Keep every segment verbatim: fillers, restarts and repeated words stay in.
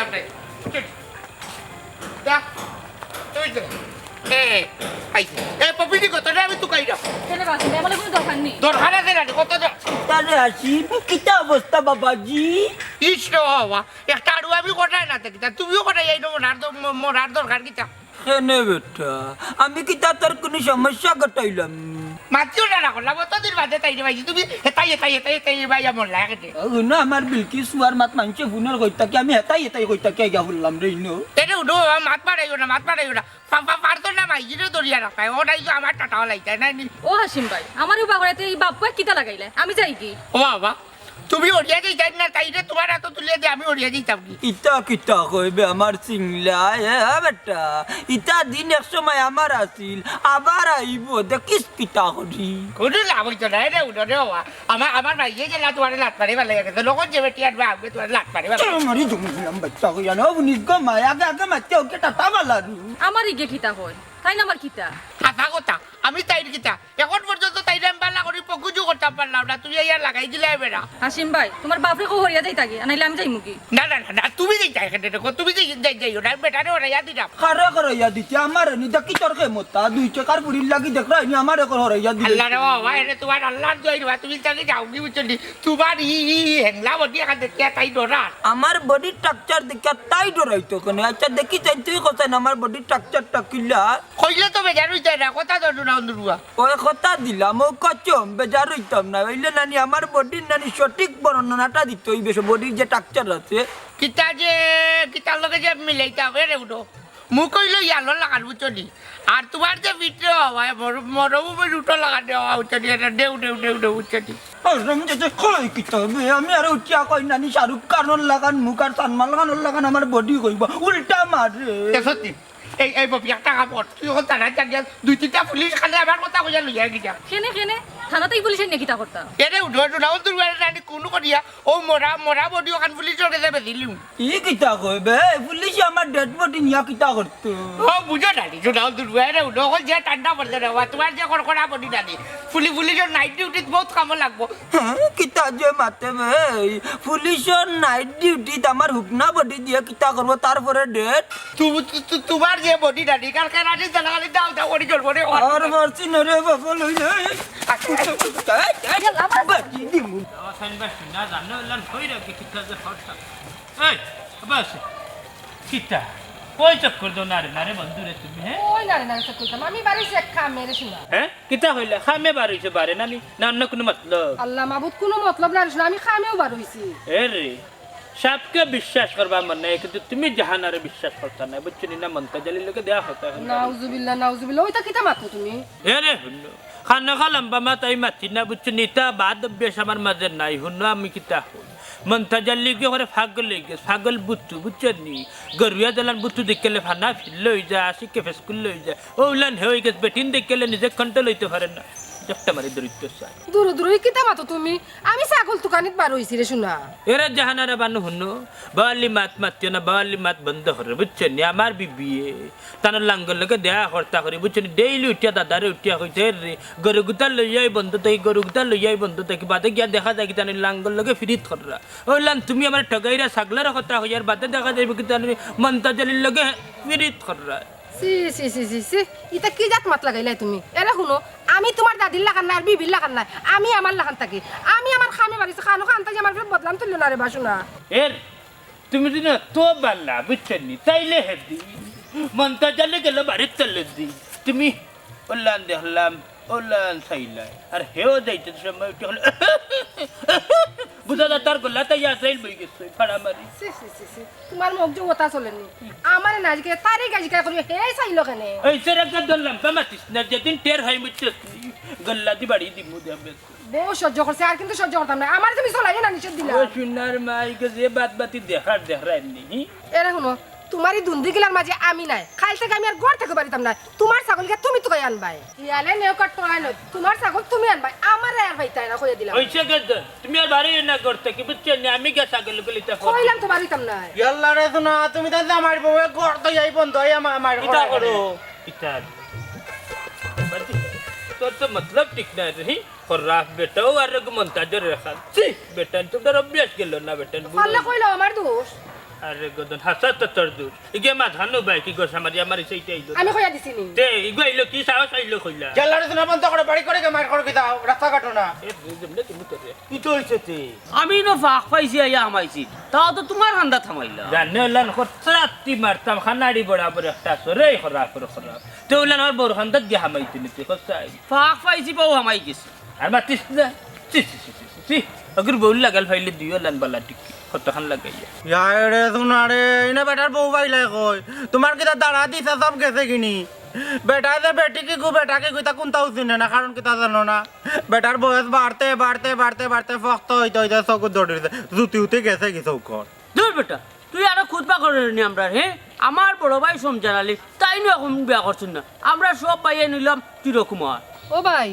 আমরা। চল। যা। তুই যা। এ, আইছে। এ, পপিটি কত রে? আমি তুকাই না। কেনে বাসি? আমার কোনো দরকার নেই। দরকার আছে না রে? কত দর-, তাহলে আসি, কিতা অবস্থা বাবাজি? ইস রে বাবা, একটা আড়ু আমি কটায় না দেখি। তা তুমিও কটায় এই নম্বর আর দ-, ম-, মোর আর দরকার কিতা? কেনে বেটা, আমি কিতা তোর কোনো সমস্যা ঘটাইলাম? মাতিও না, না করলাম, অতদিন বাদে তাই রে ভাই, তুমি হেতাই, হেতাই, হেতাই, হেতাই, ভাই, আমার লাগে দে। ও, হুনো, আমার বিলকিস ফুয়ার মাত মানষে হুনর কইতা কি, আমি হেতাই, হেতাই কইতা কি, আইয়া বললাম রে, ইনো। এরে উঠো, মাত বাড়াইও না, মাত বাড়াইও না। পা-, পা-, পারতো না ভাই, ইনো দরিয়া রাখায়, ওটাই তো আমার টাটা লাইতায় না নি। ও হাসিম ভাই, আমার উবা করাইতে এই বাপ কয় কিতা লাগাইলে? আমি যাই কি? ও বাবা, তুমি হরিয়া যাইতাই না, তাইরে তোমার হাতো তুলিয়া দে, আমি হরিয়া যাইতাম কি? ইতা কিতা কইবে আমার চিংলা, এ, হ্যাঁ বেটা, ইতা দিন এক সময় আমার আছিল, আবার আইবো, দেখিস কিতা করি। কোনো লাভ হইতো না, এরে উঠো রে বাবা। আমার, আমার ভাইয়ে গেলা তোমারে লাত মারি ভালো লাগে, তো লোকজন যে বেটি আনবে, আমাকে তোমারে লাত মারি ভালো লাগে। মারি জমি দিলাম বাচ্চা কইয়া না, ও নিজ গো মায়, আগে, আগে মারতে ওকে টাটা বালারু। আমার ইগে কিতা হয়? তাই না আমার কিতা? হাছা কথা, আমি তাইর কিতা? এখন পর্যন্ত তাইরে আমি বালা করি পকুজু করতাম পারলাম না, তুমি আইয়া লাগাই দিলায় বেড়া। হাসিম ভাই, তোমার বাপরে কও হরিয়া যাইতা গি, নাইলে আমি যাইমু কি? না, না, না, না, তুমি যাইতা এখানে দেখো, তুমি যাই, যাই, যাইও না, আমি বেটারে হরাইয়া দিলাম। কারে হরাইয়া দিতে? আমারে নি দেখি তোর ক্ষমতা, দুই টেকার বুড়ির লাগি দেখ রাইনি, আমারে কর হরাইয়া দিলে। আল্লাহ রে বাবা, এরে তোমার আল্লাহর দোয়াই রে বাবা, তুমি তাকে যাও কি বুঝছো নি? তোমার ই, ই, ই হেংলা বডি এখান দেখিয়া তাই ডরার। আমার বডির স্ট্রাকচার দেখিয়া তাই ডরাইতো কেনে? আচ্ছা, দেখি চাই তুই কোথায় না আমার বডির স্ট্রাকচারটা কিলা? কইলে তো বেজার হইতে না, কথা তো শোনা অন্ধুরুয়া। ওই কথা দিলাম, ও কচম, বেজার হইতাম না। হইলে নানি আমার বডির নানি সঠিক বর্ণনাটা দিতে হইবে, সে বডির যে স্ট্রাকচার আছে। কিতা যে, কিতার লগে যে মিলাইতে হবে রে উঠো। মুখ হইল ইয়ালো লাগান বুঝছো নি? আর তোমার যে ভিতরে হওয়া, মর-, মরুভূমির উঠো লাগান দেওয়া বুঝছো নি? এটা ডেউ, ডেউ, ডেউ, ডেউ বুঝছো নি? আর আমি যে, যে কই কিতা হবে? আমি আর উঠিয়া কই নানি শাহরুখ খানর লাগান মুখ আর সালমান খানর লাগান আমার বডি কইবা। উল্টা মারে। এ সত্যি, এই, এই ববি, একটা কাম কর। তুই এখন থানাত যা গিয়া দুই তিনটা পুলিশ খালি আমার কথা কইয়া লইয়া গিয়া। কেনে, কেনে? থানাত এই পুলিশে নিয়া কিতা করতা? এরে উঠো, উঠো, না, উঠো, উঠো, না, নি কুনু করিয়া, ও মরা, মরা বডি ওখান পুলিশর গেছে বেচিলিমু। ই কিতা কয় বে? পুলিশে আমার ডেড বডি নিয়া কিতা করতো? ও বুঝো না নি, উঠো, উঠো, উঠো, এরে উঠো, ওখান যে ঠান্ডা পড়ছে রে বাবা, তোমার যে কড়কড়া বডি না নি। পুলি-, পুলিশর নাইট ডিউটিত বহুত কামো লাগবো। হ্যাঁ, কিতা যে মাতে বে? পুলিশর নাইট ডিউটিত আমার হুকনা বডি দিয়া কিতা করবো, তারপরে ডেড? তু-, তু-, তু-, তোমার যে বডি না নি, কালকে রাতে জ্বালা খালি দাও দাও করি জ্বলবো রে। আর মারছি না রে বাবা, লই নে। বাকি দিমু। দাওয়া সাইন বাস না জানো, এলান কই রাখে, কিতা যে হঠাৎ। এই, বাস। কিতা? কই চক্কর দাও নারে নারে বন্ধু রে তুমি, হ্যাঁ? ওই নারে নারে চক্কর দাও। আমি বাড়ি সে কামে রে শোনা। হ্যাঁ? কিতা কইলা? কামে বার হইছে বারে নানি? না অন্য কোনো মতলব? আল্লাহ মাবুদ, কোনো মতলব না রে শোনা, আমি কামেও বার হইছি। এ রে, সাপকে বিশ্বাস করবা মনে হয়, কিন্তু তুমি জাহানারে বিশ্বাস করতা না, বুঝছো নি? না মন্তাজ আলীর লগে দেয়া কথা এখন। নাউজুবিল্লাহ, নাউজুবিল্লাহ, ওইটা কিতা মাতো তুমি? এ রে, হুনো, খানা খা লম্বা মাত আমি মাতি না, বুঝছো নি? ইতা বাদ অভ্যাস আমার মাঝে নাই, হুনো আমি কিতা কই। মন্তাজ আলী কি করে পাগল হয়ে গেছে, পাগল বুতু, বুঝছো নি? গরুয়া দালান বুতু দেখলে ফানা ফিল হয়ে যায়, আশিকে ফেসকুল হয়ে যায়। ওলান হয়ে গেছে, বেটিন দেখলে নিজে কন্ট্রোল হইতে পারে না। একটা মারি দরিদ্র সার। দূর দূর, ওই কিতা মাতো তুমি? আমি ছাগল তুকানিত বার হইছি রে শোনা। এরা জাহানারা বানু হুনো, বালি মাত মাতিও না, বালি মাত বন্ধ করে, বুঝছো নি? আমার বিবিয়ে তার লাঙ্গর লগে দেখা করতা করি, বুঝছো নি? ডেইলি উঠিয়া দাদারে উঠিয়া কইতে রে, গরু গুতা লইয়াই বন্ধ থাকি, গরু গুতা লইয়াই বন্ধ থাকি, বাদে গিয়া দেখা যায় কি তার লাঙ্গর লগে ফিরিত কররা। ওলান তুমি আমার ঠগাইরা ছাগলার কথা কইয়ার বাদে দেখা যাইব কি তার মন্তাজ আলীর লগে ফিরিত কররা। ছি, ছি, ছি, ছি, ছি। ইতা কি জাত মাত লাগাইলাই তুমি? এরে হুনো, আমি তোমার দাদির লাখান না, আর বিবির লাখান না। আমি আমার লাখান থাকি। আমি আমার কামে বাড়িছি, খানো খান থাকি আমার ফের বদলাম তুললো না রে বাসু না। এর, তুমি যদি তো বাল্লা, বুঝছো নি? তাইলে হেদি। মন্তাজ আলী গেল বাড়ির তলে দি। তুমি ওলান দেখলাম, ওলান চাইলাই। আর হেও যাইতে সময় উঠে হলো। বুঝা যায় তার গলা তাই আসাইল বই গেছে, ফাড়া মারি। ছি, ছি, ছি, ছি। তোমার মুখ যে ওটা চলেনি। আমারে না জিকে, তারে গাজি কা করি, হে চাইলো কেনে? এই সেরে একদম ধরলাম, পা মাতিস না, যেদিন টের হয় মুচ্ছে, গল্লা দি বাড়ি দিমু দে বেশ। বউ সহ্য করছে, আর কিন্তু সহ্য করতাম না। আমারে তুমি চলাই না নিষেধ দিলা। ও সোনার মাই গো, যে বাত বাতি দেখার দেখার এমনি, হি? এরে হুনো, তোমার এই দুন্দি গিলার মাঝে আমি নাই। কাইল থাকি আমি আর ঘর থাকি বাড়িতাম না। তোমার ছাগল গিয়া তুমি তুকাই আনবায়। ইয়ালে নেও কাটতো আনো। তোমার ছাগল তুমি আনবায়। আমারে আর পাইতায় না, কইয়া দিলাম। ওই সে গেছে। তুমি আর বাড়ি না ঘর থাকি, বুঝছো নি? আমি গিয়া ছাগল গুলিতে ফোন। কইলাম তো বাড়িতাম না। ইয়াল্লা রে সোনা, তুমি তো জামাই বউ, ঘর তো এই বন্ধ, এই আমার, আমার কিতা করো? কিতা? তোর তো মতলব ঠিক নাই রে, হি? খরাফ বেটা, ও আর এক মন্তাজর রেখা। ছি, বেটা, তোমরা অভ্যাস গেল না, বেটা। পারলে কইলাম আমার দোষ। আরে গদন, হাছা তো তোর দুষ। ইগে মাঝখানো ভাই কি গোসা মারি আমার ইসে ইটা আইলো। আমি কইয়া দিছি নি। তে ইগো আইলো কি সাহস আইলো কইলা? জানলা রুজু না বন্ধ করো, বাড়ি করে কে মার করো কিতা? রাস্তাঘাটো না। এ দুজন না তুমি তোরে। কিতা অইছে তে? আমি ইনো ফাঁক পাইছি আইয়া হামাইছি, তাও তো তুমার কান্দাত হামাইলা। জানে ওলান খতরাতি মারতাম, খানাড়ি বরাবর একটা আছে রে, খরাপ রে খরাপ। তে ওলান আমার বউর কান্দাত গিয়া হামাইতে নিতে, খসাই। ফাঁক পাইছি, বউ হামাই গেছে। আর মাতিস না। ছি, ছি, ছি, ছি, ছি, ছি। ওগুর বউর লাগাল ফাইলে দুই ওলান বালা টিকি। কতখান লাগাইয়া। ইয়ারে সোনা রে, ইনে বেটার বউ পাইলাই কই? তুমার কিতা দাঁড়া দিছা সব গেছে কিনি? বেটা যে বেটি কি গু, বেটা কি গু, ইতা কুনটাও চিনে না, কারণ কিতা জানো না? বেটার বয়স বাড়তে, বাড়তে, বাড়তে, বাড়তে ফক্ত অইতে, অইতে চকুত ধরি দিছে। জুতি উতি গেছে কি চকুর? দূর বেটা, তুই আরো খুতবা করে নি আমরার, হে? আমার বড় ভাই সমজান আলী, তাইনও এখন বিয়া করছইন না। আমরা সব ভাইয়ে নিলাম চিরকুমার। ও ভাই,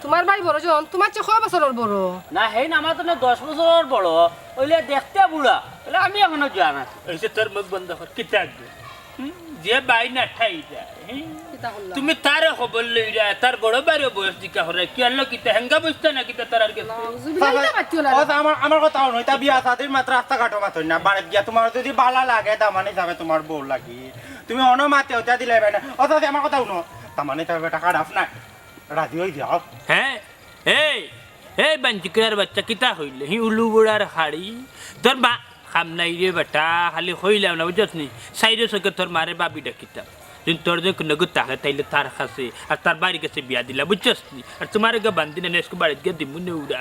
তুমার ভাই বড়জন, তুমার চেয়ে কয় বছরর বড়? না, হেইন আমার তো না দশ বছরর বড়, অইলে দেখতে বুড়া, অইলে আমি এখনো জান আছি। এই যে তোর মুখ বন্ধ কর, কিতা আগে? হুম? যে ভাই না ঠাই যায়, হুম? কিতা করলা? তুমি তারে খবর লইরা, তার বড় ভাইরও বয়স জিকা হরে, কি আনলো কিতা, হেঙ্গা বসতে না কিতা তার আর গেছে? নাউজুবিল্লাহ, ইতা মাতিও না। ও, তা আমার, আমার কথা হুনো, ইতা বিয়া শাদির মাত্র রাস্তাঘাটো মাতইন না, বাড়িত গিয়া তুমার যদি বালা লাগে, দামানি হিসাবে তুমার বউ লাগি। তুমি অনো মাতে ওটা দিলে ভাই না। ও, তা আমার কথা হুনো, দামানি হিসাবে বেটা খারাপ না, রাজি অই যাও। হ্যাঁ? এই, এই বাঞ্চিকরার বাচ্চা কিতা হইলে? হি উলু বুড়ার হাড়ি। তোর মা কাম নাই রে বেটা, খালি কইলাম না, বুঝছস নি? সাইরে চোখে তোর মারে বাবি ডাকিতাম। যদি তোর যদি কোনো গুণ থাকে, তাইলে তার কাছে, আর তার বাড়ির কাছে বিয়া দিলা, বুঝছস নি? আর তুমার গা বান্দি না, নেক্সট বাড়িত গিয়া দিমু নেউড়া।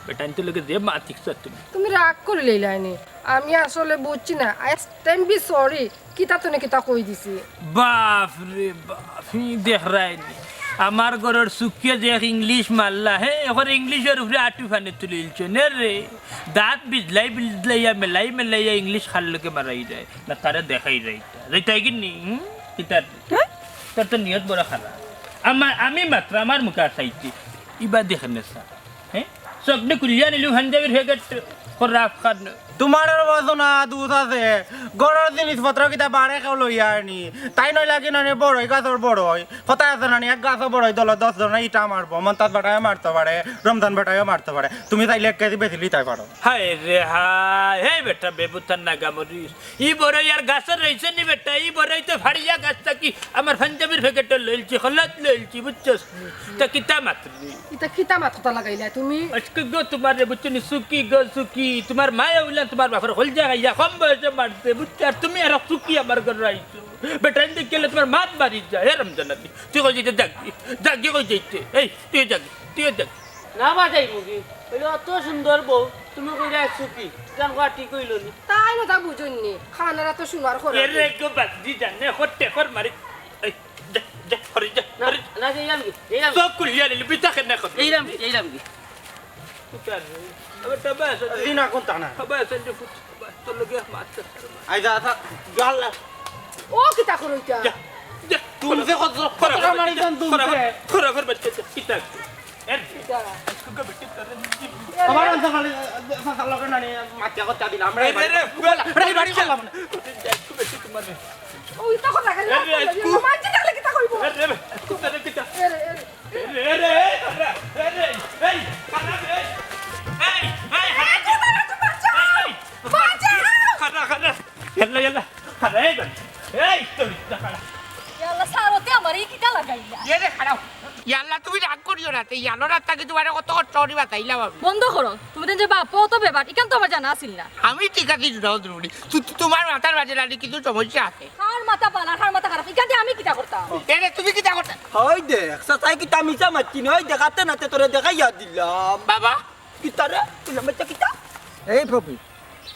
বেটা, আনতে লগে যে মা ঠিকছ তুমি। তুমি রাগ করিলাইলায় নি। আমি আসলে বুঝছি না। I extremely sorry। কিতা তনে কিতা কই দিছি? বাপ রে বাপ, হি দেখরায় নি। আমার ঘরর চুকিয়ে যে এক ইংলিশ মারলা, হে, এখন ইংলিশর উপরে আটু ফানে তুলিলছে নে রে। দাঁত বিজলাই বিজলাইয়া, মেলাই মেলাইয়া ইংলিশ খার লোকে মারাই যায়। না, তারে দেখাই যায় ইটা। যাইতায় কি নি? হুম? কিতা? তোর তো নিয়ত বড় খারাপ। আমার, আমি মাত্র আমার মুখে আসাইছি। ইবা দেখে নেশা। হে? চোখ দি খুলিয়া নিলু, পাঞ্জাবির ফেকেট খরাপ খান। তুমার আর বলতো না, দুধ আছে। ঘরর জিনিসপত্র কিতা বারে কেউ লইয়া আনি। তাই নইলা কি নানি বড়ই গাছর বড়ই। কথা আছে নানি, এক গাছও বড়ই দলে দশ জনে ইটা মারবো। মন্তাজ বেটায় মারতে পারে, রমজান বেটায়ও মারতে পারে। তুমি চাইলে এক কেজি বেশি লিতাই পারো। হায় রে হায়, হে বেটা বেবুতার নাগা মরিস। ই বড়ই আর গাছর রইছে নি বেটা, ই বড়ই তো ফাড়িয়া গাছ থাকি আমার পাঞ্জাবির ফেকেটও লইলছি, খলাত লইলছি, বুঝছস নি? তা কিতা মাতলি? ইতা কিতা মাত কথা লাগাইলা তুমি? আজকে গো তুমারে বুঝছো নি, সুখী গো সুখী। তুমার মায়ে অইলা তুমার বাপর কলজা খাইয়া কম বয়সে মারছে, বুঝছো? আর তুমি আর সুখী আমার ঘরো আইছো। বেটা, ইন দেখলে তুমার মাত বাড়ি যায়। হে রমজান আলী, তুই কই যাইতে যাগি? যাগি কই যাইতে? এই, তুই যাগি, তুই যাগি। না বাজাই মুগি, অইলে অত সুন্দর বউ, তুমি কইরা সুখী, জান কওয়া ঠিক অইলো নি। তাই না তা বুঝইন নি, খানারা তো সোনার খরচ। এরে গো বাগদি জানে, হট্টে কর মারি। এই, যা, যা, হরি যা, না, হরি। না, যাইরাম কি, যাইরাম কি। চোখ খুলিয়া নিলি, বিতা কেনে কর? যাইরাম কি, যাইরাম কি। পুতার রে, আবার টাবা আছে। জি না, কোনটা না? টাবা আছে, যে পুত, টাবা, তোর লগে মাত আছে। আই যা, যা, যা, আল্লাহ। ও কিতা করো ইটা? যা, যা। তুমসে কত, কত মারি জান তুমসে। খরা, খরা, খরা, বাচ্চা, কিতা? এর, কিতা? আজকে বেটি তোর আমার আনতে খালি, সাসার লগে নানি, মাতিয়া কথা দিলাম। রে, রে, রে, রে, বাড়ি করলাম না। আজকে বেটি তোমার রে। ও, ইতা কথা খালি এ, রে, আজকে মানছি তাহলে কিতা কইবো? এ, রে, রে, কিতা রে, কিতা? এ, রে, এ, রে। এ, রে, এ, রে, এ, রে, এই, খানা, এই, এই, এই, খানা, এই, এই, খানা, খানা। ইয়াল্লা, ইয়াল্লা, খানা, এই, এই, তো, খানা। ইয়াল্লা, সারতে আমার এই কিতা লাগাইলা? এ রে, খানা। ইয়াল্লা, তুমি রাগ করিও না, তে ইয়ানো রাত থাকি তোমারে কত কষ্ট করি বাঁচাইলাম আমি। বন্ধ করো, তুমি তো যে বাপ, অত ব্যাপার, ইখান তো আমার জানা আছিল না। আমি ঠিক আছি, জুড়াও জরুরি। তু-, তু-, তোমার মাথার মাঝে নানি কিছু সমস্যা আছে। কার মাথা বালা, কার মাথা খারাপ, ইখান দিয়া আমি কিতা করতাম? এরে, তুমি কিতা করতা? হয় দেখ, চাচাই কিতা মিছা মাতছি না, হয় দেখাতে নাতে তোরে দেখাইয়া দিলাম। বাবা। কিতা রে? তুই নাম কিতা? এই ফকির,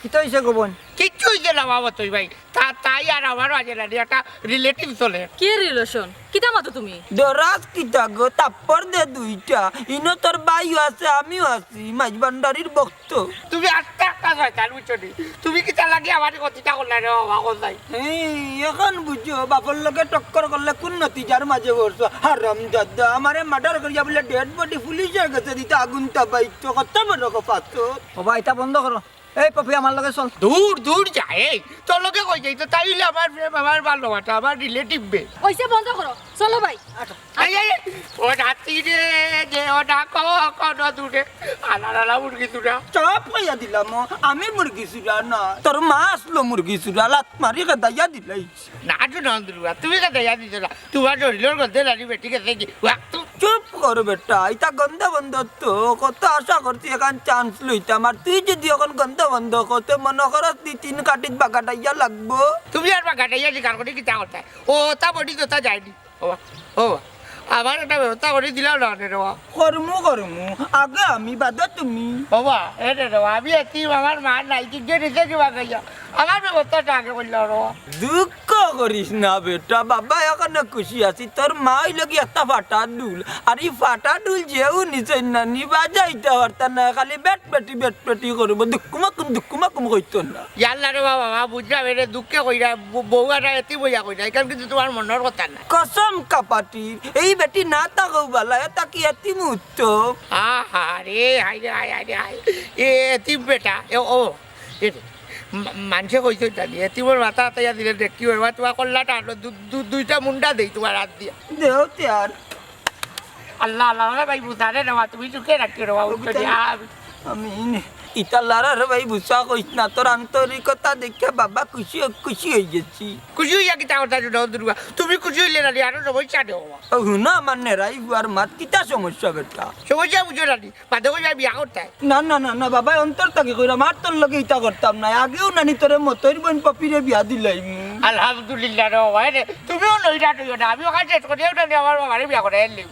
কিতা অইছে গো বইন? কিচ্ছু অইছে না বাবা, তুই ভাই। তা-, তাই আর আমার মাঝে নানি একটা রিলেটিভ চলে। কি রিলেশন? কিতা মাতো তুমি? দরাজ কিতা গো, তাপ্পর দে দুইটা। ইনো তোর ভাইও আছে, আমিও আছি, মাইজ ভান্ডারির ভক্ত। তুমি আস্তে আস্তে শয়তান, বুঝছো নি? তুমি কিতা লাগি আমারে ক্ষতিটা করলে রে বাবা, কোথায়? এই, এখন বুঝো, বাপর লগে টক্কর করলে কোন নতিজার মাঝে পড়ছো? হারামজাদা, আমারে মার্ডার করিয়া বুলে ডেড বডি পুলিশর গেছে দিতে আগুন তাপাইতো, কত বড় কথা তো। ও ভাই, ইতা বন্ধ করো। এই পপি, আমার লগে চল। দূর, দূর যা, এই, তোর লগে কই যাইতো, তাই অইলে আমার প্রেম, আমার ভালোবাসা, আমার রিলেটিভ বে। অইছে, বন্ধ করো, চলো ভাই। আচ্ছা। এই, এই, এই, ও নাতি রে, যে ও না ক, ক, ন দূরে। আলা, আলা, মুরগি চুরা। চুপ কইয়া দিলাম, ও, আমি মুরগি চুরা না। তোর মা আসলো মুরগি চুরা, লাত মারি খেদাইয়া দিলাইছি। না, আজু না, দুলুয়া, তুমি খেদাইয়া দিছো না। তোমার শরীরর গন্ধে নানি বেটি গেছে কি? ওয়া, তু- চুপ কর বেটা, ইতা গন্ধ বন্ধ তো। কত আশা করছি এখান চান্স লইতাম, আর তুই যদি এখন গন্ধ বন্ধ করতে মনে করস, তুই তিন কাটিত বাগাটাইয়া লাগবো। তুমি আর বাগাটাইয়া শিকার করি কিতা করতে? ও, তা বডি তো তা যায়নি। ও বা, ও বা, আমার একটা ব্যবস্থা করি দিলাও না রে বা। করমু, করমু, আগে আমি বাদে তুমি। ও বা, এ রে বা, আমি এতিম, আমার মা নাই, কি যে নিতে কি বাগাইয়া, আমার ব্যবস্থাটা আগে করলাও রে বা। দুঃখ করিস না বেটা, বাবা এখানে খুশি আছি, তোর মা অইলো কি একটা ফাটা ডুল, আর ই ফাটা ডুল যেউ নিছইন না, নি বাজাইতা পারতা না, খালি বেট বেটি, বেট বেটি করবো, দুক্কুমাকুম, দুক্কুমাকুম কইতো না। ইয়াল্লা রে বাবা, বাবা, বুঝলাম, এরে দুঃখে কইরা, ব-, বউ আর এতিম অইয়া কইরা, এখান কিন্তু তোমার মনর কথা না। কসম কাপাটির, এই বেটি না থাকো বালা, এটা কি এতিম উত্তম? আহা রে, হায় রে, হায়, হায় রে, হায়। এ এতিম বেটা, এ ও, এ রে, মা-, মানষে কইতো জানি, এতিমর মাথা আতাইয়া দিলে দেখি অইবা, তোমার কল্লাটা আনো, দু-, দু-, দুইটা মুন্ডা দেই তোমার হাত দিয়া। দেও তে আর। আল্লাহ, আল্লাহ, রে ভাই, বুঝারে রে বা, তুমি চুকে রাখিও রে বা, উঠো দিয়া। আমিন। ইতা লারা রে ভাই, বুঝা কইস না, তোর আন্তরিকতা দেখে বাবা খুশি, খুশি অই গেছি। খুশি অইয়া কিতা কথা শুনাও দুর্গা? তুমি খুশি অইলে না রে, আরো সমস্যা দেও বাবা। ও হুনা, আমার নেরাই বুয়ার মাত, কিতা সমস্যা বেটা? সমস্যা বুঝো না নি, বাদে কইবা বিয়া করতে। না, না, না, না, বাবা, অন্তর থাকি কইরাম, আর তোর লগে ইতা করতাম না। আগেও নানি তোরে মতইর বইন পপিরে বিয়া দিলাইমু। আলহামদুলিল্লাহ রে বাবা, এ রে, তুমিও নইরা নইও না, আমি ওখানে শেষ করিয়াও নানি আমার বাবারে বিয়া করে আনলিম।